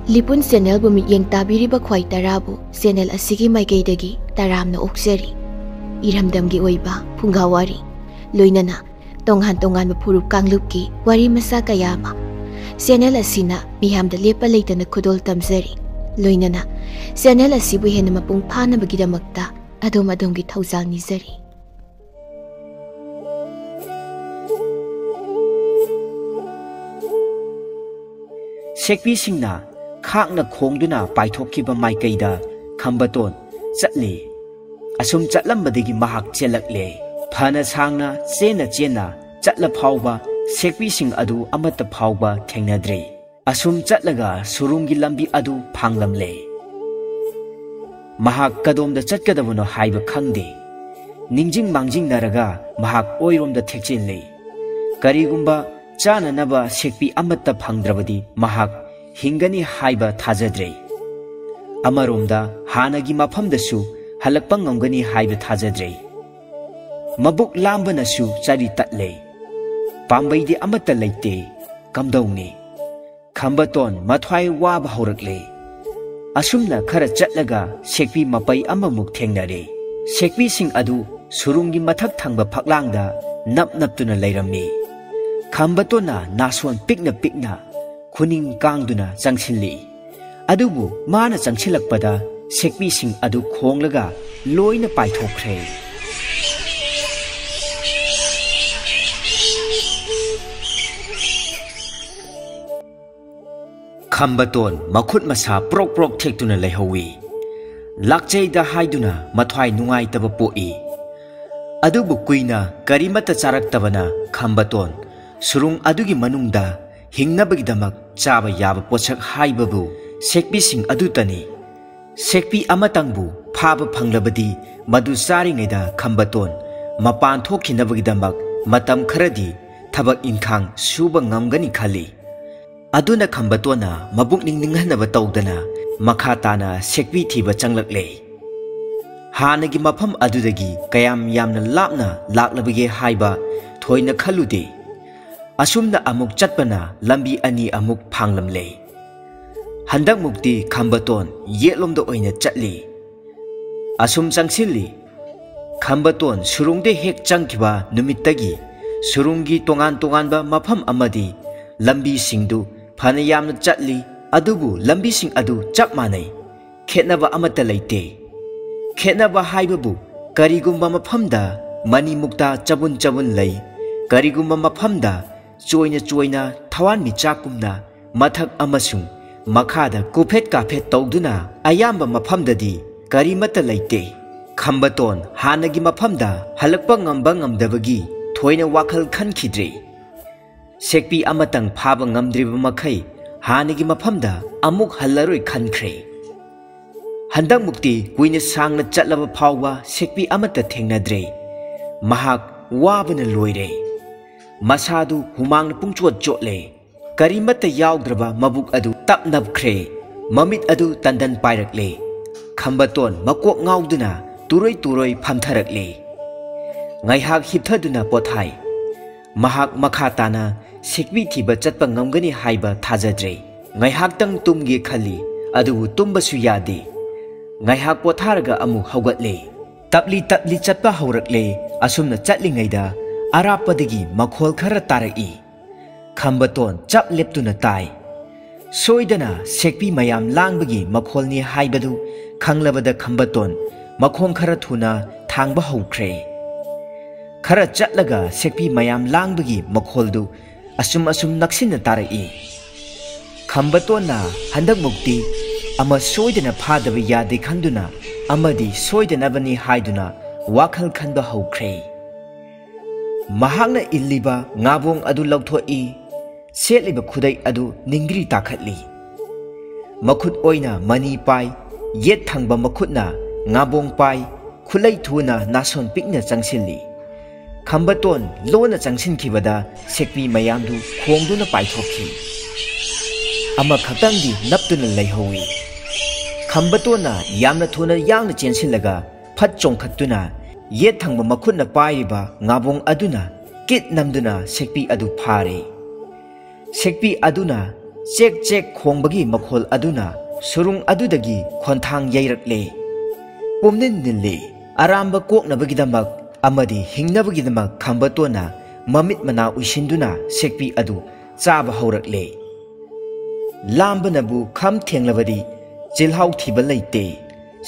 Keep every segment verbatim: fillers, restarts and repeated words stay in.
ꯂꯤꯄꯨꯟ ꯆꯦꯅꯦꯜꯕꯨ ꯃꯤꯠꯌꯦꯡ ꯇꯥꯕꯤꯔꯤꯕ ꯈ꯭ꯋꯥꯏ ꯇꯔꯥꯕꯨ ꯆꯦꯅꯦꯜ ꯑꯁꯤꯒꯤ ꯃꯥꯏꯀꯩꯗꯒꯤ ꯇꯔꯥꯝꯅ ꯑꯣꯛꯆꯔꯤ꯫ ꯏꯔꯝꯗꯝꯒꯤ ꯑꯣꯏꯕ ꯐꯨꯡꯒꯥ ꯋꯥꯔꯤ, ꯂꯣꯏꯅꯅ ꯇꯣꯉꯥꯟ ꯇꯣꯉꯥꯟꯕ ꯐꯨꯔꯨꯞ ꯀꯥꯡꯂꯨꯞꯀꯤ ꯋꯥꯔꯤ ꯃꯆꯥ ꯀꯌꯥ ꯑꯃ ꯆꯦꯅꯦꯜ ꯑꯁꯤꯅ ꯃꯤꯌꯥꯝꯗ ꯂꯦꯞꯄ ꯂꯩꯇꯅ ꯈꯨꯗꯣꯜ ꯇꯝꯖꯔꯤ꯫ ꯂꯣꯏꯅꯅ ꯆꯦꯅꯦꯜ ꯑꯁꯤꯕꯨ ꯍꯦꯟꯅ ꯃꯄꯨꯡ ꯐꯥꯅꯕꯒꯤꯗꯃꯛꯇ ꯑꯗꯣꯝ ꯑꯗꯣꯝꯒꯤ ꯊꯧꯖꯥꯜ ꯅꯤꯖꯔꯤ꯫ ꯁꯦꯛꯄꯤꯁꯤꯡꯅ ꯈꯥꯛꯅ ꯈꯣꯡꯗꯨꯅ ꯄꯥꯏꯊꯣꯛꯈꯤꯕ ꯃꯥꯏꯀꯩꯗ ꯈꯝꯕꯇꯣꯟ ꯆꯠꯂꯤ꯫ ꯑꯁꯨꯝ ꯆꯠꯂꯝꯕꯗꯒꯤ ꯃꯍꯥꯛ ꯆꯦꯜꯂꯛꯂꯦ꯫ ꯐꯅ ꯁꯥꯡꯅ ꯆꯦꯟꯅ ꯆꯦꯟꯅ ꯆꯠꯂ ꯐꯥꯎꯕ ꯁꯦꯛꯄꯤꯁꯤꯡ ꯑꯗꯨ ꯑꯃꯠꯇ ꯐꯥꯎꯕ ꯊꯦꯡꯅꯗ꯭ꯔꯦ꯫ ꯑꯁꯨꯝ ꯆꯠꯂꯒ ꯁꯨꯔꯨꯡꯒꯤ ꯂꯝꯕꯤ ꯑꯗꯨ ꯐꯥꯡꯂꯝꯂꯦ꯫ ꯃꯍꯥꯛ ꯀꯗꯣꯝꯗ ꯆꯠꯀꯗꯕꯅꯣ ꯍꯥꯏꯕ ꯈꯪꯗꯦ꯫ ꯅꯤꯡꯖꯤꯡ ꯃꯥꯡꯖꯤꯡꯅꯔꯒ ꯃꯍꯥꯛ ꯑꯣꯏꯔꯣꯝꯗ ꯊꯦꯛꯆꯤꯜꯂꯤ꯫ ꯀꯔꯤꯒꯨꯝꯕ ꯆꯥꯅꯅꯕ ꯁꯦꯛꯄꯤ ꯑꯃꯠꯇ ꯐꯪꯗ꯭ꯔꯕꯗꯤ ꯃꯍꯥꯛ ꯍꯤꯡꯒꯅꯤ ꯍꯥꯏꯕ ꯊꯥꯖꯗ꯭ꯔꯦ꯫ ꯑꯃꯔꯣꯝꯗ ꯍꯥꯟꯅꯒꯤ ꯃꯐꯝꯗꯁꯨ ꯍꯜꯂꯛꯄ ꯉꯝꯒꯅꯤ ꯍꯥꯏꯕ ꯊꯥꯖꯗ꯭ꯔꯦ꯫ ꯃꯕꯨꯛ ꯂꯥꯝꯕꯅꯁꯨ ꯆꯔꯤ ꯇꯠꯂꯦ꯫ ꯄꯥꯝꯕꯩꯗꯤ ꯑꯃꯠꯇ ꯂꯩꯇꯦ꯫ ꯀꯝꯗꯧꯅꯤ? ꯈꯝꯕꯇꯣꯟ ꯃꯊ꯭ꯋꯥꯏ ꯋꯥꯕ ꯍꯧꯔꯛꯂꯦ꯫ ꯑꯁꯨꯝꯅ ꯈꯔ ꯆꯠꯂꯒ ꯁꯦꯛꯄꯤ ꯃꯄꯩ ꯑꯃꯃꯨꯛ ꯊꯦꯡꯅꯔꯦ꯫ ꯁꯦꯛꯄꯤꯁꯤꯡ ꯑꯗꯨ ꯁꯨꯔꯨꯡꯒꯤ ꯃꯊꯛ ꯊꯪꯕ ꯐꯛꯂꯥꯡꯗ ꯅꯞ ꯅꯞꯇꯨꯅ ꯂꯩꯔꯝꯃꯤ꯫ ꯈꯝꯕꯇꯣꯟꯅ ꯅꯥꯁꯣꯟ ꯄꯤꯛꯅ ꯄꯤꯛꯅ ꯈꯨꯅꯤꯡ ꯀꯥꯡꯗꯨꯅ ꯆꯪꯁꯤꯜꯂꯤ꯫ ꯑꯗꯨꯕꯨ ꯃꯥꯅ ꯆꯪꯁꯤꯜꯂꯛꯄꯗ ꯁꯦꯛꯄꯤꯁꯤꯡ ꯑꯗꯨ ꯈꯣꯡꯂꯒ ꯂꯣꯏꯅ ꯄꯥꯏꯊꯣꯛꯈ꯭ꯔꯦ꯫ ꯈꯝꯕꯇꯣꯟ ꯃꯈꯨꯠ ꯃꯁꯥ ꯄ꯭ꯔꯣꯛ ꯄ꯭ꯔꯣꯛ ꯊꯦꯛꯇꯨꯅ ꯂꯩꯍꯧꯋꯤ꯫ ꯂꯥꯛꯆꯩꯗ ꯍꯥꯏꯗꯨꯅ ꯃꯊ꯭ꯋꯥꯏ ꯅꯨꯡꯉꯥꯏꯇꯕ ꯄꯣꯛꯏ꯫ ꯑꯗꯨꯕꯨ ꯀꯨꯏꯅ ꯀꯔꯤꯃꯠꯇ ꯆꯥꯔꯛꯇꯕꯅ ꯈꯝꯕꯇꯣꯟ ꯁꯨꯔꯨꯡ ꯑꯗꯨꯒꯤ ꯃꯅꯨꯡꯗ ꯍꯤꯡꯅꯕꯒꯤꯗꯃꯛ ꯆꯥꯕ ꯌꯥꯕ ꯄꯣꯠꯁꯛ ꯍꯥꯏꯕꯕꯨ ꯁꯦꯛꯄꯤꯁꯤꯡ ꯑꯗꯨꯇꯅꯤ꯫ ꯁꯦꯛꯄꯤ ꯑꯃꯇꯪꯕꯨ ꯐꯥꯕ ꯐꯪꯂꯕꯗꯤ ꯃꯗꯨ ꯆꯥꯔꯤꯉꯩꯗ ꯈꯝꯕꯇꯣꯟ ꯃꯄꯥꯟ ꯊꯣꯛꯈꯤꯅꯕꯒꯤꯗꯃꯛ ꯃꯇꯝ ꯈꯔꯗꯤ ꯊꯕꯛ ꯏꯟꯈꯥꯡ ꯁꯨꯕ ꯉꯝꯒꯅꯤ ꯈꯜꯂꯤ꯫ ꯑꯗꯨꯅ ꯈꯝꯕꯇꯣꯟꯅ ꯃꯕꯨꯛꯅꯤꯡ ꯅꯤꯡꯍꯟꯅꯕ ꯇꯧꯗꯅ ꯃꯈꯥ ꯇꯥꯅ ꯁꯦꯛꯄꯤ ꯊꯤꯕ ꯆꯪꯂꯛꯂꯦ꯫ ꯍꯥꯟꯅꯒꯤ ꯃꯐꯝ ꯑꯗꯨꯗꯒꯤ ꯀꯌꯥꯝ ꯌꯥꯝꯅ ꯂꯥꯞꯅ ꯂꯥꯛꯂꯕꯒꯦ ꯍꯥꯏꯕ ꯊꯣꯏꯅ ꯈꯜꯂꯨꯗꯦ꯫ ꯑꯁꯨꯝꯅ ꯑꯃꯨꯛ ꯆꯠꯄꯅ ꯂꯝꯕꯤ ꯑꯅꯤ ꯑꯃꯨꯛ ꯐꯥꯡꯂꯝꯂꯦ꯫ ꯍꯟꯗꯛꯃꯨꯛꯇꯤ ꯈꯝꯕꯇꯣꯟ ꯌꯦꯠꯂꯣꯝꯗ ꯑꯣꯏꯅ ꯆꯠꯂꯤ꯫ ꯑꯁꯨꯝ ꯆꯪꯁꯤꯜꯂꯤ꯫ ꯈꯝꯕꯇꯣꯟ ꯁꯨꯔꯨꯡꯗ ꯍꯦꯛ ꯆꯪꯈꯤꯕ ꯅꯨꯃꯤꯠꯇꯒꯤ ꯁꯨꯔꯨꯡꯒꯤ ꯇꯣꯉꯥꯟ ꯇꯣꯉꯥꯟꯕ ꯃꯐꯝ ꯑꯃꯗꯤ ꯂꯝꯕꯤꯁꯤꯡꯗꯨ ꯐꯅ ꯌꯥꯝꯅ ꯆꯠꯂꯤ, ꯑꯗꯨꯕꯨ ꯂꯝꯕꯤꯁꯤꯡ ꯑꯗꯨ ꯆꯞ ꯃꯥꯟꯅꯩ꯫ ꯈꯦꯠꯅꯕ ꯑꯃꯠꯇ ꯂꯩꯇꯦ꯫ ꯈꯦꯠꯅꯕ ꯍꯥꯏꯕꯕꯨ ꯀꯔꯤꯒꯨꯝꯕ ꯃꯐꯝꯗ ꯃꯅꯤ ꯃꯨꯛꯇꯥ ꯆꯕꯨꯟ ꯆꯕꯨꯟ ꯂꯩ, ꯀꯔꯤꯒꯨꯝꯕ ꯃꯐꯝꯗ ꯆꯣꯏꯅ ꯆꯣꯏꯅ ꯊꯋꯥꯟꯃꯤꯆꯥꯛꯀꯨꯝꯅ ꯃꯊꯛ ꯑꯃꯁꯨꯡ ꯃꯈꯥꯗ ꯀꯨꯐꯦꯠ ꯀꯥꯐꯦꯠ ꯇꯧꯗꯨꯅ ꯑꯌꯥꯝꯕ ꯃꯐꯝꯗꯗꯤ ꯀꯔꯤꯃꯠꯇ ꯂꯩꯇꯦ꯫ ꯈꯝꯕꯇꯣꯟ ꯍꯥꯟꯅꯒꯤ ꯃꯐꯝꯗ ꯍꯜꯂꯛꯄ ꯉꯝꯕ ꯉꯝꯗꯕꯒꯤ ꯊꯣꯏꯅ ꯋꯥꯈꯜ ꯈꯟꯈꯤꯗ꯭ꯔꯦ꯫ ꯁꯦꯛꯄꯤ ꯑꯃꯇꯪ ꯐꯥꯕ ꯉꯝꯗ꯭ꯔꯤꯕ ꯃꯈꯩ ꯍꯥꯟꯅꯒꯤ ꯃꯐꯝꯗ ꯑꯃꯨꯛ ꯍꯜꯂꯔꯣꯏ ꯈꯟꯈ꯭ꯔꯦ꯫ ꯍꯟꯗꯛꯃꯨꯛꯇꯤ ꯀꯨꯏꯅ ꯁꯥꯡꯅ ꯆꯠꯂꯕ ꯐꯥꯎꯕ ꯁꯦꯛꯄꯤ ꯑꯃꯠꯇ ꯊꯦꯡꯅꯗ꯭ꯔꯦ꯫ ꯃꯍꯥꯛ ꯋꯥꯕꯅ ꯂꯣꯏꯔꯦ꯫ ꯃꯁꯥꯗꯨ ꯍꯨꯃꯥꯡꯅ ꯄꯨꯡꯆꯣꯠ ꯆꯣꯠꯂꯦ꯫ ꯀꯔꯤꯃꯠꯇ ꯌꯥꯎꯗ꯭ꯔꯕ ꯃꯕꯨꯛ ꯑꯗꯨ ꯇꯞ ꯅꯞꯈ꯭ꯔꯦ꯫ ꯃꯃꯤꯠ ꯑꯗꯨ ꯇꯟꯗꯟ ꯄꯥꯏꯔꯛꯂꯦ꯫ ꯈꯝꯕꯇꯣꯟ ꯃꯀꯣꯛ ꯉꯥꯎꯗꯨꯅ ꯇꯨꯔꯣꯏ ꯇꯨꯔꯣꯏ ꯐꯝꯊꯔꯛꯂꯦ꯫ ꯉꯥꯏꯍꯥꯛ ꯍꯤꯞꯊꯗꯨꯅ ꯄꯣꯊꯥꯏ꯫ ꯃꯍꯥꯛ ꯃꯈꯥ ꯇꯥꯅ ꯁꯦꯛꯄꯤ ꯊꯤꯕ ꯆꯠꯄ ꯉꯝꯒꯅꯤ ꯍꯥꯏꯕ ꯊꯥꯖꯗ꯭ꯔꯦ꯫ ꯉꯥꯏꯍꯥꯛꯇꯪ ꯇꯨꯝꯒꯦ ꯈꯜꯂꯤ, ꯑꯗꯨꯕꯨ ꯇꯨꯝꯕꯁꯨ ꯌꯥꯗꯦ꯫ ꯉꯥꯏꯍꯥꯛ ꯄꯣꯊꯥꯔꯒ ꯑꯃꯨꯛ ꯍꯧꯒꯠꯂꯦ꯫ ꯇꯞꯂꯤ ꯇꯞꯂꯤ ꯆꯠꯄ ꯍꯧꯔꯛꯂꯦ꯫ ꯑꯁꯨꯝꯅ ꯆꯠꯂꯤꯉꯩꯗ ꯑꯔꯥꯞꯄꯗꯒꯤ ꯃꯈꯣꯜ ꯈꯔ ꯇꯥꯔꯛꯏ꯫ ꯈꯝꯕꯇꯣꯟ ꯆꯞ ꯂꯦꯞꯇꯨꯅ ꯇꯥꯏ꯫ ꯁꯣꯏꯗꯅ ꯁꯦꯛꯄꯤ ꯃꯌꯥꯝ ꯂꯥꯡꯕꯒꯤ ꯃꯈꯣꯜꯅꯤ ꯍꯥꯏꯕꯗꯨ ꯈꯪꯂꯕꯗ ꯈꯝꯕꯇꯣꯟ ꯃꯈꯣꯡ ꯈꯔ ꯊꯨꯅ ꯊꯥꯡꯕ ꯍꯧꯈ꯭ꯔꯦ꯫ ꯈꯔ ꯆꯠꯂꯒ ꯁꯦꯛꯄꯤ ꯃꯌꯥꯝ ꯂꯥꯡꯕꯒꯤ ꯃꯈꯣꯜꯗꯨ ꯑꯁꯨꯝ ꯑꯁꯨꯝ ꯅꯛꯁꯤꯟꯅ ꯇꯥꯔꯛꯏ꯫ ꯈꯝꯕꯇꯣꯟꯅ ꯍꯟꯗꯛꯃꯨꯛꯇꯤ ꯑꯃ ꯁꯣꯏꯗꯅ ꯐꯥꯗꯕ ꯌꯥꯗꯦ ꯈꯟꯗꯨꯅ ꯑꯃꯗꯤ ꯁꯣꯏꯗꯅꯕꯅꯤ ꯍꯥꯏꯗꯨꯅ ꯋꯥꯈꯜ ꯈꯟꯕ ꯍꯧꯈ꯭ꯔꯦ꯫ ꯃꯍꯥꯛꯅ ꯏꯜꯂꯤꯕ ꯉꯥꯕꯣꯡ ꯑꯗꯨ ꯂꯧꯊꯣꯛꯏ꯫ ꯁꯦꯠꯂꯤꯕ ꯈꯨꯗꯩ ꯑꯗꯨ ꯅꯤꯡꯒ꯭ꯔꯤ ꯇꯥꯈꯠꯂꯤ꯫ ꯃꯈꯨꯠ ꯑꯣꯏꯅ ꯃꯅꯤ ꯄꯥꯏ, ꯌꯦꯠ ꯊꯪꯕ ꯃꯈꯨꯠꯅ ꯉꯥꯕꯣꯡ ꯄꯥꯏ, ꯈꯨꯠꯂꯩ ꯊꯨꯅ ꯅꯥꯁꯣꯟ ꯄꯤꯛꯅ ꯆꯪꯁꯤꯜꯂꯤ꯫ ꯈꯝꯕꯇꯣꯟ ꯂꯣꯟꯅ ꯆꯪꯁꯤꯟꯈꯤꯕꯗ ꯁꯦꯛꯄꯤ ꯃꯌꯥꯝꯗꯨ ꯈꯣꯡꯗꯨꯅ ꯄꯥꯏꯊꯣꯛꯈꯤ꯫ ꯑꯃꯈꯛꯇꯪꯗꯤ ꯅꯞꯇꯨꯅ ꯂꯩꯍꯧꯏ꯫ ꯈꯝꯕꯇꯣꯟꯅ ꯌꯥꯝꯅ ꯊꯨꯅ ꯌꯥꯡꯅ ꯆꯦꯟꯁꯤꯜꯂꯒ ꯐꯠ ꯆꯣꯡꯈꯠꯇꯨꯅ ꯌꯦꯠ ꯊꯪꯕ ꯃꯈꯨꯠꯅ ꯄꯥꯏꯔꯤꯕ ꯉꯥꯕꯣꯡ ꯑꯗꯨꯅ ꯀꯤꯠ ꯅꯝꯗꯨꯅ ꯁꯦꯛꯄꯤ ꯑꯗꯨ ꯐꯥꯔꯦ꯫ ꯁꯦꯛꯄꯤ ꯑꯗꯨꯅ ꯆꯦꯛ ꯆꯦꯛ ꯈꯣꯡꯕꯒꯤ ꯃꯈꯣꯜ ꯑꯗꯨꯅ ꯁꯨꯔꯨꯡ ꯑꯗꯨꯗꯒꯤ ꯈꯣꯟꯊꯥꯡ ꯌꯩꯔꯛꯂꯦ꯫ ꯄꯨꯝꯅꯤꯟ ꯅꯤꯜꯂꯤ꯫ ꯑꯔꯥꯝꯕ ꯀꯣꯛꯅꯕꯒꯤꯗꯃꯛ ꯑꯃꯗꯤ ꯍꯤꯡꯅꯕꯒꯤꯗꯃꯛ ꯈꯝꯕꯇꯣꯟꯅ ꯃꯃꯤꯠ ꯃꯅꯥ ꯎꯏꯁꯤꯟꯗꯨꯅ ꯁꯦꯛꯄꯤ ꯑꯗꯨ ꯆꯥꯕ ꯍꯧꯔꯛꯂꯦ꯫ ꯂꯥꯝꯕꯅꯕꯨ ꯈꯝ ꯊꯦꯡꯂꯕꯗꯤ ꯆꯤꯜꯍꯥꯎ ꯊꯤꯕ ꯂꯩꯇꯦ꯫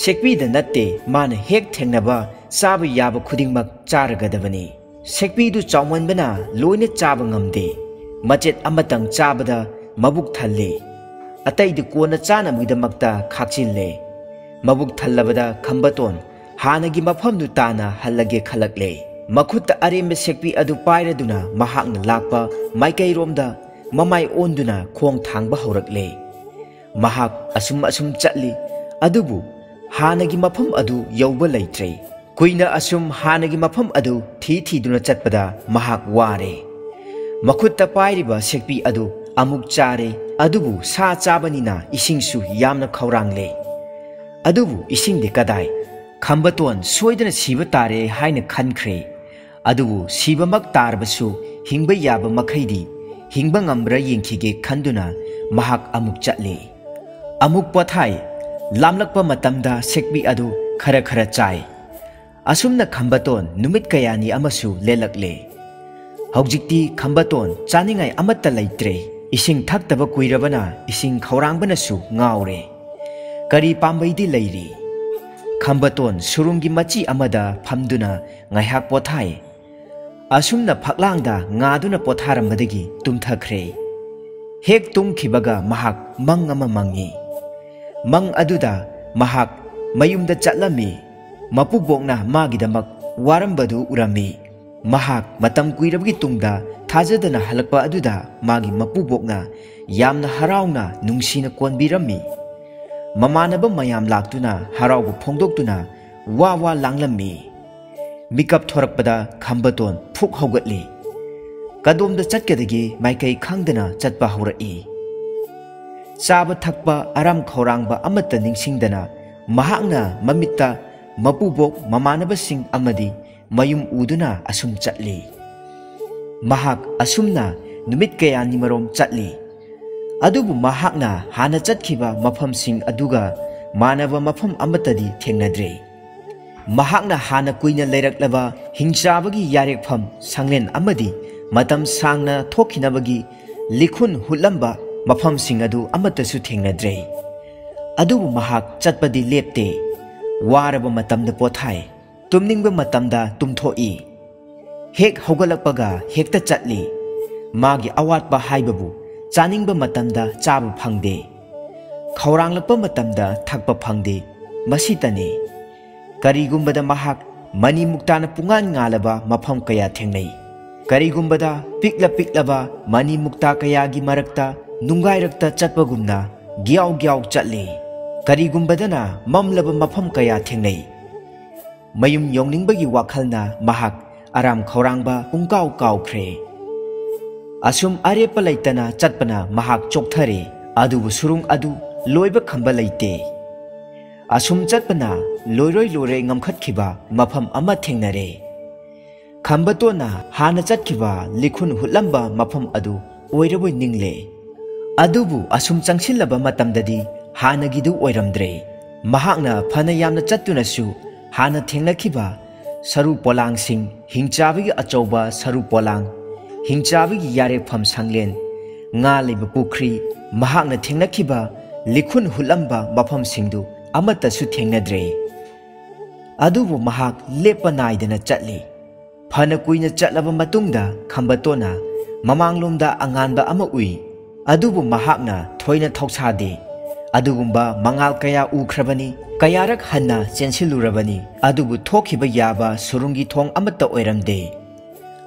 ꯁꯦꯛꯄꯤꯗ ꯅꯠꯇꯦ, ꯃꯥꯅ ꯍꯦꯛ ꯊꯦꯡꯅꯕ ꯆꯥꯕ ꯌꯥꯕ ꯈꯨꯗꯤꯡꯃꯛ ꯆꯥꯔꯒꯗꯕꯅꯤ꯫ ꯁꯦꯛꯄꯤꯗꯨ ꯆꯥꯎꯃꯟꯕꯅ ꯂꯣꯏꯅ ꯆꯥꯕ ꯉꯝꯗꯦ꯫ ꯃꯆꯦꯠ ꯑꯃꯇꯪ ꯆꯥꯕꯗ ꯃꯕꯨꯛ ꯊꯜꯂꯦ꯫ ꯑꯇꯩꯗꯤ ꯀꯣꯟꯅ ꯆꯥꯅꯕꯒꯤꯗꯃꯛꯇ ꯈꯥꯛꯆꯤꯜꯂꯦ꯫ ꯃꯕꯨꯛ ꯊꯜꯂꯕꯗ ꯈꯝꯕꯇꯣꯟ ꯍꯥꯟꯅꯒꯤ ꯃꯐꯝꯗꯨ ꯇꯥꯅ ꯍꯜꯂꯒꯦ ꯈꯜꯂꯛꯂꯦ꯫ ꯃꯈꯨꯠꯇ ꯑꯔꯦꯝꯕ ꯁꯦꯛꯄꯤ ꯑꯗꯨ ꯄꯥꯏꯔꯗꯨꯅ ꯃꯍꯥꯛꯅ ꯂꯥꯛꯄ ꯃꯥꯏꯀꯩꯔꯣꯝꯗ ꯃꯃꯥꯏ ꯑꯣꯟꯗꯨꯅ ꯈꯣꯡ ꯊꯥꯡꯕ ꯍꯧꯔꯛꯂꯦ꯫ ꯃꯍꯥꯛ ꯑꯁꯨꯝ ꯑꯁꯨꯝ ꯆꯠꯂꯤ, ꯑꯗꯨꯕꯨ ꯍꯥꯟꯅꯒꯤ ꯃꯐꯝ ꯑꯗꯨ ꯌꯧꯕ ꯂꯩꯇ꯭ꯔꯦ꯫ ꯀꯨꯏꯅ ꯑꯁꯨꯝ ꯍꯥꯟꯅꯒꯤ ꯃꯐꯝ ꯑꯗꯨ ꯊꯤ ꯊꯤꯗꯨꯅ ꯆꯠꯄꯗ ꯃꯍꯥꯛ ꯋꯥꯔꯦ꯫ ꯃꯈꯨꯠꯇ ꯄꯥꯏꯔꯤꯕ ꯁꯦꯛꯄꯤ ꯑꯗꯨ ꯑꯃꯨꯛ ꯆꯥꯔꯦ, ꯑꯗꯨꯕꯨ ꯁꯥ ꯆꯥꯕꯅꯤꯅ ꯏꯁꯤꯡꯁꯨ ꯌꯥꯝꯅ ꯈꯧꯔꯥꯡꯂꯦ꯫ ꯑꯗꯨꯕꯨ ꯏꯁꯤꯡꯗꯤ ꯀꯗꯥꯏ? ꯈꯝꯕꯇꯣꯟ ꯁꯣꯏꯗꯅ ꯁꯤꯕ ꯇꯥꯔꯦ ꯍꯥꯏꯅ ꯈꯟꯈ꯭ꯔꯦ꯫ ꯑꯗꯨꯕꯨ ꯁꯤꯕꯃꯛ ꯇꯥꯔꯕꯁꯨ ꯍꯤꯡꯕ ꯌꯥꯕ ꯃꯈꯩꯗꯤ ꯍꯤꯡꯕ ꯉꯝꯕ꯭ꯔꯥ ꯌꯦꯡꯈꯤꯒꯦ ꯈꯟꯗꯨꯅ ꯃꯍꯥꯛ ꯑꯃꯨꯛ ꯆꯠꯂꯤ꯫ ꯑꯃꯨꯛ ꯄꯣꯊꯥꯏ꯫ ꯂꯥꯝꯂꯛꯄ ꯃꯇꯝꯗ ꯁꯦꯛꯄꯤ ꯑꯗꯨ ꯈꯔ ꯈꯔ ꯆꯥꯏ꯫ ꯑꯁꯨꯝꯅ ꯈꯝꯕꯇꯣꯟ ꯅꯨꯃꯤꯠ ꯀꯌꯥꯅꯤ ꯑꯃꯁꯨ ꯂꯦꯜꯂꯛꯂꯦ꯫ ꯍꯧꯖꯤꯛꯇꯤ ꯈꯝꯕꯇꯣꯟ ꯆꯥꯅꯤꯡꯉꯥꯏ ꯑꯃꯠꯇ ꯂꯩꯇ꯭ꯔꯦ꯫ ꯏꯁꯤꯡ ꯊꯛꯇꯕ ꯀꯨꯏꯔꯕꯅ ꯏꯁꯤꯡ ꯈꯧꯔꯥꯡꯕꯅꯁꯨ ꯉꯥꯎꯔꯦ꯫ ꯀꯔꯤ ꯄꯥꯝꯕꯩꯗꯤ ꯂꯩꯔꯤ? ꯈꯝꯕꯇꯣꯟ ꯁꯨꯔꯨꯡꯒꯤ ꯃꯆꯤ ꯑꯃꯗ ꯐꯝꯗꯨꯅ ꯉꯥꯏꯍꯥꯛ ꯄꯣꯊꯥꯏ꯫ ꯑꯁꯨꯝꯅ ꯐꯛꯂꯥꯡꯗ ꯉꯥꯗꯨꯅ ꯄꯣꯊꯥꯔꯝꯕꯗꯒꯤ ꯇꯨꯝꯊꯈ꯭ꯔꯦ꯫ ꯍꯦꯛ ꯇꯨꯝꯈꯤꯕꯒ ꯃꯍꯥꯛ ꯃꯪ ꯑꯃ ꯃꯪꯉꯤ꯫ ꯃꯪ ꯑꯗꯨꯗ ꯃꯍꯥꯛ ꯃꯌꯨꯝꯗ ꯆꯠꯂꯝꯃꯤ꯫ ꯃꯄꯨꯕꯣꯛꯅ ꯃꯥꯒꯤꯗꯃꯛ ꯋꯥꯔꯝꯕꯗꯨ ꯎꯔꯝꯃꯤ꯫ ꯃꯍꯥꯛ ꯃꯇꯝ ꯀꯨꯏꯔꯕꯒꯤ ꯇꯨꯡꯗ ꯊꯥꯖꯗꯅ ꯍꯜꯂꯛꯄ ꯑꯗꯨꯗ ꯃꯥꯒꯤ ꯃꯄꯨꯕꯣꯛꯅ ꯌꯥꯝꯅ ꯍꯔꯥꯎꯅ ꯅꯨꯡꯁꯤꯅ ꯀꯣꯟꯕꯤꯔꯝꯃꯤ꯫ ꯃꯃꯥꯟꯅꯕ ꯃꯌꯥꯝ ꯂꯥꯛꯇꯨꯅ ꯍꯔꯥꯎꯕ ꯐꯣꯡꯗꯣꯛꯇꯨꯅ ꯋꯥ ꯋꯥ ꯂꯥꯡꯂꯝꯃꯤ꯫ ꯃꯤꯀꯞ ꯊꯣꯔꯛꯄꯗ ꯈꯝꯕꯇꯣꯟ ꯐꯨꯛ ꯍꯧꯒꯠꯂꯤ꯫ ꯀꯗꯣꯝꯗ ꯆꯠꯀꯗꯒꯦ ꯃꯥꯏꯀꯩ ꯈꯪꯗꯅ ꯆꯠꯄ ꯍꯧꯔꯛꯏ꯫ ꯆꯥꯕ ꯊꯛꯄ ꯑꯔꯥꯝ ꯈꯧꯔꯥꯡꯕ ꯑꯃꯠꯇ ꯅꯤꯡꯁꯤꯡꯗꯅ ꯃꯍꯥꯛꯅ ꯃꯃꯤꯠꯇ ꯃꯄꯨꯕꯣꯛ, ꯃꯃꯥꯟꯅꯕꯁꯤꯡ ꯑꯃꯗꯤ ꯃꯌꯨꯝ ꯎꯗꯨꯅ ꯑꯁꯨꯝ ꯆꯠꯂꯤ꯫ ꯃꯍꯥꯛ ꯑꯁꯨꯝꯅ ꯅꯨꯃꯤꯠ ꯀꯌꯥꯅꯤꯃꯔꯣꯝ ꯆꯠꯂꯤ꯫ ꯑꯗꯨꯕꯨ ꯃꯍꯥꯛꯅ ꯍꯥꯟꯅ ꯆꯠꯈꯤꯕ ꯃꯐꯝꯁꯤꯡ ꯑꯗꯨꯒ ꯃꯥꯟꯅꯕ ꯃꯐꯝ ꯑꯃꯠꯇꯗꯤ ꯊꯦꯡꯅꯗ꯭ꯔꯦ꯫ ꯃꯍꯥꯛꯅ ꯍꯥꯟꯅ ꯀꯨꯏꯅ ꯂꯩꯔꯛꯂꯕ ꯍꯤꯡꯆꯥꯕꯒꯤ ꯌꯥꯔꯦꯛꯐꯝ ꯁꯪꯂꯦꯟ ꯑꯃꯗꯤ ꯃꯇꯝ ꯁꯥꯡꯅ ꯊꯣꯛꯈꯤꯅꯕꯒꯤ ꯂꯤꯈꯨꯟ ꯍꯨꯠꯂꯝꯕ ꯃꯐꯝꯁꯤꯡ ꯑꯗꯨ ꯑꯃꯠꯇꯁꯨ ꯊꯦꯡꯅꯗ꯭ꯔꯦ꯫ ꯑꯗꯨꯕꯨ ꯃꯍꯥꯛ ꯆꯠꯄꯗꯤ ꯂꯦꯞꯇꯦ꯫ ꯋꯥꯔꯕ ꯃꯇꯝꯗ ꯄꯣꯊꯥꯏ, ꯇꯨꯝꯅꯤꯡꯕ ꯃꯇꯝꯗ ꯇꯨꯝꯊꯣꯛꯏ꯫ ꯍꯦꯛ ꯍꯧꯒꯠꯂꯛꯄꯒ ꯍꯦꯛꯇ ꯆꯠꯂꯤ꯫ ꯃꯥꯒꯤ ꯑꯋꯥꯠꯄ ꯍꯥꯏꯕꯕꯨ ꯆꯥꯅꯤꯡꯕ ꯃꯇꯝꯗ ꯆꯥꯕ ꯐꯪꯗꯦ꯫ ꯈꯧꯔꯥꯡꯂꯛꯄ ꯃꯇꯝꯗ ꯊꯛꯄ ꯐꯪꯗꯦ꯫ ꯃꯁꯤꯇꯅꯤ꯫ ꯀꯔꯤꯒꯨꯝꯕꯗ ꯃꯍꯥꯛ ꯃꯅꯤ ꯃꯨꯛꯇꯥꯅ ꯄꯨꯡꯉꯥꯟ ꯉꯥꯜꯂꯕ ꯃꯐꯝ ꯀꯌꯥ ꯊꯦꯡꯅꯩ꯫ ꯀꯔꯤꯒꯨꯝꯕꯗ ꯄꯤꯛꯂ ꯄꯤꯛꯂꯕ ꯃꯅꯤ ꯃꯨꯛꯇꯥ ꯀꯌꯥꯒꯤ ꯃꯔꯛꯇ ꯅꯨꯡꯒꯥꯏꯔꯛꯇ ꯆꯠꯄꯒꯨꯝꯅ ꯒ꯭ꯌꯥꯎ ꯒ꯭ꯌꯥꯎ ꯆꯠꯂꯤ꯫ ꯀꯔꯤꯒꯨꯝꯕꯗꯅ ꯃꯝꯂꯕ ꯃꯐꯝ ꯀꯌꯥ ꯊꯦꯡꯅꯩ꯫ ꯃꯌꯨꯝ ꯌꯧꯅꯤꯡꯕꯒꯤ ꯋꯥꯈꯜꯅ ꯃꯍꯥꯛ ꯑꯔꯥꯝ ꯈꯧꯔꯥꯡꯕ ꯄꯨꯡꯀꯥꯎ ꯀꯥꯎꯈ꯭ꯔꯦ꯫ ꯑꯁꯨꯝ ꯑꯔꯦꯞꯄ ꯂꯩꯇꯅ ꯆꯠꯄꯅ ꯃꯍꯥꯛ ꯆꯣꯛꯊꯔꯦ, ꯑꯗꯨꯕꯨ ꯁꯨꯔꯨꯡ ꯑꯗꯨ ꯂꯣꯏꯕ ꯈꯝꯕ ꯂꯩꯇꯦ꯫ ꯑꯁꯨꯝ ꯆꯠꯄꯅ ꯂꯣꯏꯔꯣꯏ ꯂꯣꯏꯔꯣꯏ ꯉꯝꯈꯠꯈꯤꯕ ꯃꯐꯝ ꯑꯃ ꯊꯦꯡꯅꯔꯦ꯫ ꯈꯝꯕꯇꯣꯟꯅ ꯍꯥꯟꯅ ꯆꯠꯈꯤꯕ ꯂꯤꯈꯨꯟ ꯍꯨꯠꯂꯝꯕ ꯃꯐꯝ ꯑꯗꯨ ꯑꯣꯏꯔꯕꯣꯏ ꯅꯤꯡꯂꯦ꯫ ꯑꯗꯨꯕꯨ ꯑꯁꯨꯝ ꯆꯪꯁꯤꯜꯂꯕ ꯃꯇꯝꯗꯗꯤ ꯍꯥꯟꯅꯒꯤꯗꯨ ꯑꯣꯏꯔꯝꯗ꯭ꯔꯦ꯫ ꯃꯍꯥꯛꯅ ꯐꯅ ꯌꯥꯝꯅ ꯆꯠꯇꯨꯅꯁꯨ ꯍꯥꯟꯅ ꯊꯦꯡꯅꯈꯤꯕ ꯁꯔꯨ ꯄꯣꯂꯥꯡꯁꯤꯡ, ꯍꯤꯡꯆꯥꯕꯒꯤ ꯑꯆꯧꯕ ꯁꯔꯨ ꯄꯣꯂꯥꯡ, ꯍꯤꯡꯆꯥꯕꯒꯤ ꯌꯥꯔꯦꯛꯐꯝ ꯁꯪꯂꯦꯟ, ꯉꯥ ꯂꯩꯕ ꯄꯨꯈ꯭ꯔꯤ, ꯃꯍꯥꯛꯅ ꯊꯦꯡꯅꯈꯤꯕ ꯂꯤꯈꯨꯟ ꯍꯨꯠꯂꯝꯕ ꯃꯐꯝꯁꯤꯡꯗꯨ ꯑꯃꯠꯇꯁꯨ ꯊꯦꯡꯅꯗ꯭ꯔꯦ꯫ ꯑꯗꯨꯕꯨ ꯃꯍꯥꯛ ꯂꯦꯞꯄ ꯅꯥꯏꯗꯅ ꯆꯠꯂꯤ꯫ ꯐꯅ ꯀꯨꯏꯅ ꯆꯠꯂꯕ ꯃꯇꯨꯡꯗ ꯈꯝꯕꯇꯣꯟꯅ ꯃꯃꯥꯡꯂꯣꯝꯗ ꯑꯉꯥꯟꯕ ꯑꯃ ꯎꯏ꯫ ꯑꯗꯨꯕꯨ ꯃꯍꯥꯛꯅ ꯊꯣꯏꯅ ꯊꯧꯁꯥꯗꯦ꯫ ꯑꯗꯨꯒꯨꯝꯕ ꯃꯉꯥꯜ ꯀꯌꯥ ꯎꯈ꯭ꯔꯕꯅꯤ, ꯀꯌꯥꯔꯛ ꯍꯟꯅ ꯆꯦꯟꯁꯤꯜꯂꯨꯔꯕꯅꯤ, ꯑꯗꯨꯕꯨ ꯊꯣꯛꯈꯤꯕ ꯌꯥꯕ ꯁꯨꯔꯨꯡꯒꯤ ꯊꯣꯡ ꯑꯃꯠꯇ ꯑꯣꯏꯔꯝꯗꯦ꯫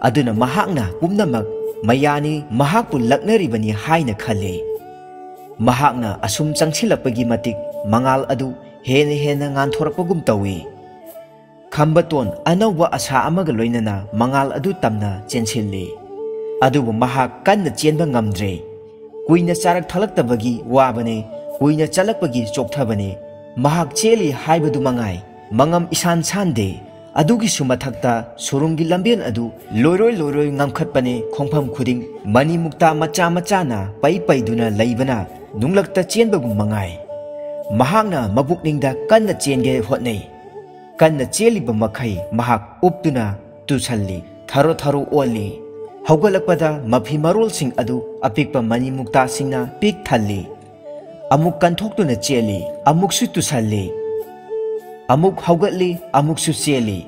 ꯑꯗꯨꯅ ꯃꯍꯥꯛꯅ ꯄꯨꯝꯅꯃꯛ ꯃꯌꯥꯅꯤ, ꯃꯍꯥꯛꯄꯨ ꯂꯛꯅꯔꯤꯕꯅꯤ ꯍꯥꯏꯅ ꯈꯜꯂꯤ꯫ ꯃꯍꯥꯛꯅ ꯑꯁꯨꯝ ꯆꯪꯁꯤꯜꯂꯛꯄꯒꯤ ꯃꯇꯤꯛ ꯃꯉꯥꯜ ꯑꯗꯨ ꯍꯦꯟꯅ ꯍꯦꯟꯅ ꯉꯥꯟꯊꯣꯔꯛꯄꯒꯨꯝ ꯇꯧꯏ꯫ ꯈꯝꯕꯇꯣꯟ ꯑꯅꯧꯕ ꯑꯁꯥ ꯑꯃꯒ ꯂꯣꯏꯅꯅ ꯃꯉꯥꯜ ꯑꯗꯨ ꯇꯝꯅ ꯆꯦꯟꯁꯤꯜꯂꯤ꯫ ꯑꯗꯨꯕꯨ ꯃꯍꯥꯛ ꯀꯟꯅ ꯆꯦꯟꯕ ꯉꯝꯗ꯭ꯔꯦ꯫ ꯀꯨꯏꯅ ꯆꯥꯔꯛ ꯊꯛꯂꯛꯇꯕꯒꯤ ꯋꯥꯕꯅꯦ, ꯀꯨꯏꯅ ꯆꯠꯂꯛꯄꯒꯤ ꯆꯣꯛꯊꯕꯅꯦ꯫ ꯃꯍꯥꯛ ꯆꯦꯜꯂꯤ ꯍꯥꯏꯕꯗꯨ ꯃꯉꯥꯏ, ꯃꯉꯝ ꯏꯁꯥꯟ ꯁꯥꯟꯗꯦ꯫ ꯑꯗꯨꯒꯤꯁꯨ ꯃꯊꯛꯇ ꯁꯨꯔꯨꯡꯒꯤ ꯂꯝꯕꯦꯜ ꯑꯗꯨ ꯂꯣꯏꯔꯣꯏ ꯂꯣꯏꯔꯣꯏ ꯉꯝꯈꯠꯄꯅꯦ꯫ ꯈꯣꯡꯐꯝ ꯈꯨꯗꯤꯡ ꯃꯅꯤ ꯃꯨꯛꯇꯥ ꯃꯆꯥ ꯃꯆꯥꯅ ꯄꯩ ꯄꯩꯗꯨꯅ ꯂꯩꯕꯅ ꯅꯨꯡꯂꯛꯇ ꯆꯦꯟꯕꯒꯨꯝ ꯃꯉꯥꯏ꯫ ꯃꯍꯥꯛꯅ ꯃꯕꯨꯛꯅꯤꯡꯗ ꯀꯟꯅ ꯆꯦꯟꯒꯦ ꯍꯣꯠꯅꯩ꯫ ꯀꯟꯅ ꯆꯦꯜꯂꯤꯕ ꯃꯈꯩ ꯃꯍꯥꯛ ꯎꯞꯇꯨꯅ ꯇꯨꯁꯜꯂꯤ, ꯊꯔꯣ ꯊꯔꯣ ꯑꯣꯜꯂꯤ꯫ ꯍꯧꯒꯠꯂꯛꯄꯗ ꯃꯐꯤ ꯃꯔꯣꯜꯁꯤꯡ ꯑꯗꯨ ꯑꯄꯤꯛꯄ ꯃꯅꯤ ꯃꯨꯛꯇꯥꯁꯤꯡꯅ ꯄꯤꯛ ꯊꯜꯂꯤ꯫ ꯑꯃꯨꯛ ꯀꯟꯊꯣꯛꯇꯨꯅ ꯆꯦꯜꯂꯤ, ꯑꯃꯨꯛꯁꯨ ꯇꯨꯁꯜꯂꯤ꯫ ꯑꯃꯨꯛ ꯍꯧꯒꯠꯂꯤ, ꯑꯃꯨꯛꯁꯨ ꯆꯦꯜꯂꯤ꯫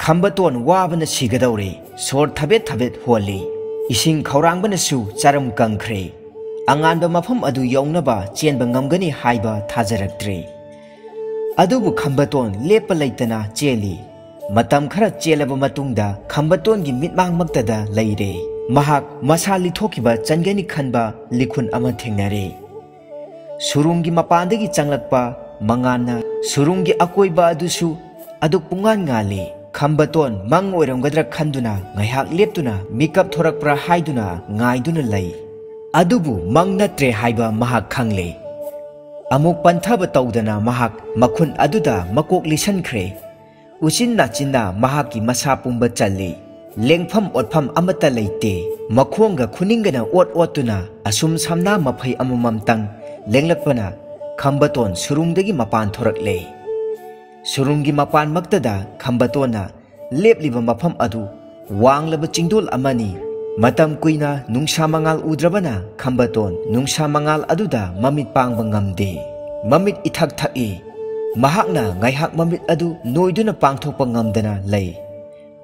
ꯈꯝꯕꯇꯣꯟ ꯋꯥꯕꯅ ꯁꯤꯒꯗꯧꯔꯦ꯫ ꯁꯣꯔ ꯊꯕꯦꯠ ꯊꯕꯦꯠ ꯍꯣꯜꯂꯤ꯫ ꯏꯁꯤꯡ ꯈꯧꯔꯥꯡꯕꯅꯁꯨ ꯆꯔꯝ ꯀꯪꯈ꯭ꯔꯦ꯫ ꯑꯉꯥꯟꯕ ꯃꯐꯝ ꯑꯗꯨ ꯌꯧꯅꯕ ꯆꯦꯟꯕ ꯉꯝꯒꯅꯤ ꯍꯥꯏꯕ ꯊꯥꯖꯔꯛꯇ꯭ꯔꯦ꯫ ꯑꯗꯨꯕꯨ ꯈꯝꯕꯇꯣꯟ ꯂꯦꯞꯄ ꯂꯩꯇꯅ ꯆꯦꯜꯂꯤ꯫ ꯃꯇꯝ ꯈꯔ ꯆꯦꯜꯂꯕ ꯃꯇꯨꯡꯗ ꯈꯝꯕꯇꯣꯟꯒꯤ ꯃꯤꯠꯃꯥꯡꯃꯛꯇꯗ ꯂꯩꯔꯦ꯫ ꯃꯍꯥꯛ ꯃꯁꯥ ꯂꯤꯊꯣꯛꯈꯤꯕ ꯆꯟꯒꯅꯤ ꯈꯟꯕ ꯂꯤꯈꯨꯟ ꯑꯃ ꯊꯦꯡꯅꯔꯦ꯫ ꯁꯨꯔꯨꯡꯒꯤ ꯃꯄꯥꯟꯗꯒꯤ ꯆꯪꯂꯛꯄ ꯃꯉꯥꯜꯅ ꯁꯨꯔꯨꯡꯒꯤ ꯑꯀꯣꯏꯕ ꯑꯗꯨꯁꯨ ꯑꯗꯨꯛ ꯄꯨꯡꯉꯥꯟ ꯉꯥꯜꯂꯤ꯫ ꯈꯝꯕꯇꯣꯟ ꯃꯪ ꯑꯣꯏꯔꯝꯒꯗ꯭ꯔꯥ ꯈꯟꯗꯨꯅ ꯉꯥꯏꯍꯥꯛ ꯂꯦꯞꯇꯨꯅ ꯃꯤꯀꯞ ꯊꯣꯔꯛꯄ꯭ꯔꯥ ꯍꯥꯏꯗꯨꯅ ꯉꯥꯏꯗꯨꯅ ꯂꯩ꯫ ꯑꯗꯨꯕꯨ ꯃꯪ ꯅꯠꯇ꯭ꯔꯦ ꯍꯥꯏꯕ ꯃꯍꯥꯛ ꯈꯪꯂꯦ꯫ ꯑꯃꯨꯛ ꯄꯟꯊꯕ ꯇꯧꯗꯅ ꯃꯍꯥꯛ ꯃꯈꯨꯟ ꯑꯗꯨꯗ ꯃꯀꯣꯛ ꯂꯤꯁꯟꯈ꯭ꯔꯦ꯫ ꯎꯆꯤꯟ ꯅꯥꯆꯤꯟꯅ ꯃꯍꯥꯛꯀꯤ ꯃꯁꯥ ꯄꯨꯝꯕ ꯆꯜꯂꯤ꯫ ꯂꯦꯡꯐꯝ ꯑꯣꯠꯐꯝ ꯑꯃꯠꯇ ꯂꯩꯇꯦ꯫ ꯃꯈꯣꯡꯒ ꯈꯨꯅꯤꯡꯒꯅ ꯑꯣꯠ ꯑꯣꯠꯇꯨꯅ ꯑꯁꯨꯝ ꯁꯝꯅꯥ ꯃꯐꯩ ꯑꯃꯃꯝꯇꯪ ꯂꯦꯡꯂꯛꯄꯅ ꯈꯝꯕꯇꯣꯟ ꯁꯨꯔꯨꯡꯗꯒꯤ ꯃꯄꯥꯟ ꯊꯣꯔꯛꯂꯦ꯫ ꯁꯨꯔꯨꯡꯒꯤ ꯃꯄꯥꯟꯃꯛꯇꯗ ꯈꯝꯕꯇꯣꯟꯅ ꯂꯦꯞꯂꯤꯕ ꯃꯐꯝ ꯑꯗꯨ ꯋꯥꯡꯂꯕ ꯆꯤꯡꯗꯣꯜ ꯑꯃꯅꯤ꯫ ꯃꯇꯝ ꯀꯨꯏꯅ ꯅꯨꯡꯁꯥ ꯃꯉꯥꯜ ꯎꯗ꯭ꯔꯕꯅ ꯈꯝꯕꯇꯣꯟ ꯅꯨꯡꯁꯥ ꯃꯉꯥꯜ ꯑꯗꯨꯗ ꯃꯃꯤꯠ ꯄꯥꯡꯕ ꯉꯝꯗꯦ꯫ ꯃꯃꯤꯠ ꯏꯊꯛ ꯊꯛꯏ꯫ ꯃꯍꯥꯛꯅ ꯉꯥꯏꯍꯥꯛ ꯃꯃꯤꯠ ꯑꯗꯨ ꯅꯣꯏꯗꯨꯅ ꯄꯥꯡꯊꯣꯛꯄ ꯉꯝꯗꯅ ꯂꯩ꯫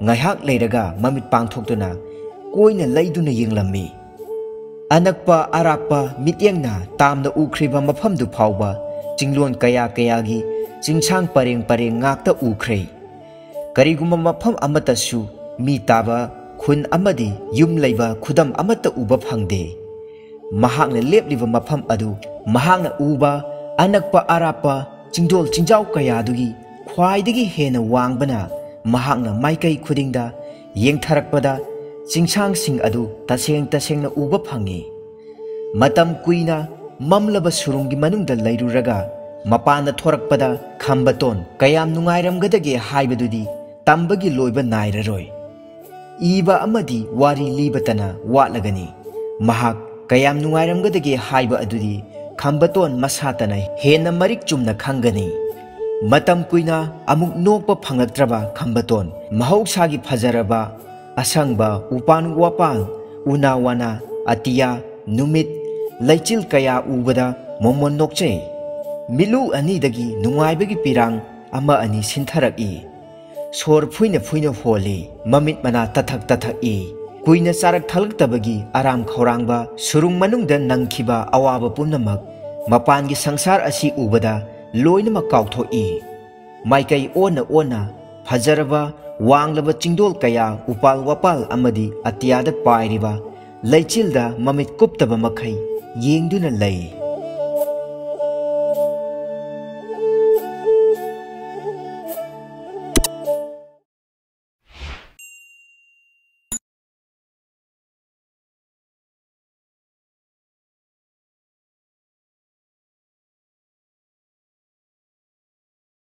ꯉꯥꯏꯍꯥꯛ ꯂꯩꯔꯒ ꯃꯃꯤꯠ ꯄꯥꯡꯊꯣꯛꯇꯨꯅ ꯀꯣꯏꯅ ꯂꯩꯗꯨꯅ ꯌꯦꯡꯂꯝꯃꯤ꯫ ꯑꯅꯛꯄ ꯑꯔꯥꯞꯄ ꯃꯤꯠꯌꯦꯡꯅ ꯇꯥꯝꯅ ꯎꯈ꯭ꯔꯤꯕ ꯃꯐꯝꯗꯨ ꯐꯥꯎꯕ ꯆꯤꯡꯂꯣꯟ ꯀꯌꯥ ꯀꯌꯥꯒꯤ ꯆꯤꯡꯁꯥꯡ ꯄꯔꯦꯡ ꯄꯔꯦꯡ ꯉꯥꯛꯇ ꯎꯈ꯭ꯔꯦ꯫ ꯀꯔꯤꯒꯨꯝꯕ ꯃꯐꯝ ꯑꯃꯠꯇꯁꯨ ꯃꯤ ꯇꯥꯕ ꯈꯨꯟ ꯑꯃꯗꯤ ꯌꯨꯝ ꯂꯩꯕ ꯈꯨꯗꯝ ꯑꯃꯠꯇ ꯎꯕ ꯐꯪꯗꯦ꯫ ꯃꯍꯥꯛꯅ ꯂꯦꯞꯂꯤꯕ ꯃꯐꯝ ꯑꯗꯨ ꯃꯍꯥꯛꯅ ꯎꯕ ꯑꯅꯛꯄ ꯑꯔꯥꯞꯄ ꯆꯤꯡꯗꯣꯜ ꯆꯤꯡꯖꯥꯎ ꯀꯌꯥꯗꯨꯒꯤ ꯈ꯭ꯋꯥꯏꯗꯒꯤ ꯍꯦꯟꯅ ꯋꯥꯡꯕꯅ ꯃꯍꯥꯛꯅ ꯃꯥꯏꯀꯩ ꯈꯨꯗꯤꯡꯗ ꯌꯦꯡꯊꯔꯛꯄꯗ ꯆꯤꯡꯁꯥꯡꯁꯤꯡ ꯑꯗꯨ ꯇꯁꯦꯡ ꯇꯁꯦꯡꯅ ꯎꯕ ꯐꯪꯏ꯫ ꯃꯇꯝ ꯀꯨꯏꯅ ꯃꯝꯂꯕ ꯁꯨꯔꯨꯡꯒꯤ ꯃꯅꯨꯡꯗ ꯂꯩꯔꯨꯔꯒ ꯃꯄꯥꯟꯗ ꯊꯣꯔꯛꯄꯗ ꯈꯝꯕꯇꯣꯟ ꯀꯌꯥꯝ ꯅꯨꯡꯉꯥꯏꯔꯝꯒꯗꯒꯦ ꯍꯥꯏꯕꯗꯨꯗꯤ ꯇꯝꯕꯒꯤ ꯂꯣꯏꯕ ꯅꯥꯏꯔꯔꯣꯏ꯫ ꯏꯕ ꯑꯃꯗꯤ ꯋꯥꯔꯤ ꯂꯤꯕꯇꯅ ꯋꯥꯠꯂꯒꯅꯤ꯫ ꯃꯍꯥꯛ ꯀꯌꯥꯝ ꯅꯨꯡꯉꯥꯏꯔꯝꯒꯗꯒꯦ ꯍꯥꯏꯕ ꯑꯗꯨꯗꯤ ꯈꯝꯕꯇꯣꯟ ꯃꯁꯥꯇꯅ ꯍꯦꯟꯅ ꯃꯔꯤꯛ ꯆꯨꯝꯅ ꯈꯪꯒꯅꯤ꯫ ꯃꯇꯝ ꯀꯨꯏꯅ ꯑꯃꯨꯛ ꯅꯣꯛꯄ ꯐꯪꯂꯛꯇ꯭ꯔꯕ ꯈꯝꯕꯇꯣꯟ ꯃꯍꯧꯁꯥꯒꯤ ꯐꯖꯔꯕ ꯑꯁꯪꯕ ꯎꯄꯥꯟ ꯋꯥꯄꯥꯟ, ꯎꯅꯥ ꯋꯥꯅꯥ, ꯑꯇꯤꯌꯥ, ꯅꯨꯃꯤꯠ, ꯂꯩꯆꯤꯜ ꯀꯌꯥ ꯎꯕꯗ ꯃꯣꯃꯣꯟ ꯅꯣꯛꯆꯩ꯫ ꯃꯤꯠꯂꯨ ꯑꯅꯤꯗꯒꯤ ꯅꯨꯡꯉꯥꯏꯕꯒꯤ ꯄꯤꯔꯥꯡ ꯑꯃ ꯑꯅꯤ ꯁꯤꯟꯊꯔꯛꯏ꯫ ꯁꯣꯔ ꯐꯨꯏꯅ ꯐꯨꯏꯅ ꯍꯣꯜꯂꯤ꯫ ꯃꯃꯤꯠ ꯃꯅꯥ ꯇꯊꯛ ꯇꯊꯛꯏ꯫ ꯀꯨꯏꯅ ꯆꯥꯔꯛ ꯊꯛꯂꯛꯇꯕꯒꯤ ꯑꯔꯥꯝ ꯈꯧꯔꯥꯡꯕ, ꯁꯨꯔꯨꯡ ꯃꯅꯨꯡꯗ ꯅꯪꯈꯤꯕ ꯑꯋꯥꯕ ꯄꯨꯝꯅꯃꯛ ꯃꯄꯥꯟꯒꯤ ꯁꯪꯁꯥꯔ ꯑꯁꯤ ꯎꯕꯗ ꯂꯣꯏꯅꯃꯛ ꯀꯥꯎꯊꯣꯛꯏ꯫ ꯃꯥꯏꯀꯩ ꯑꯣꯟꯅ ꯑꯣꯟꯅ ꯐꯖꯔꯕ ꯋꯥꯡꯂꯕ ꯆꯤꯡꯗꯣꯜ ꯀꯌꯥ, ꯎꯄꯥꯜ ꯋꯥꯄꯥꯜ ꯑꯃꯗꯤ ꯑꯇꯤꯌꯥꯗ ꯄꯥꯏꯔꯤꯕ ꯂꯩꯆꯤꯜꯗ ꯃꯃꯤꯠ ꯀꯨꯞꯇꯕ ꯃꯈꯩ ꯌꯦꯡꯗꯨꯅ ꯂꯩ꯫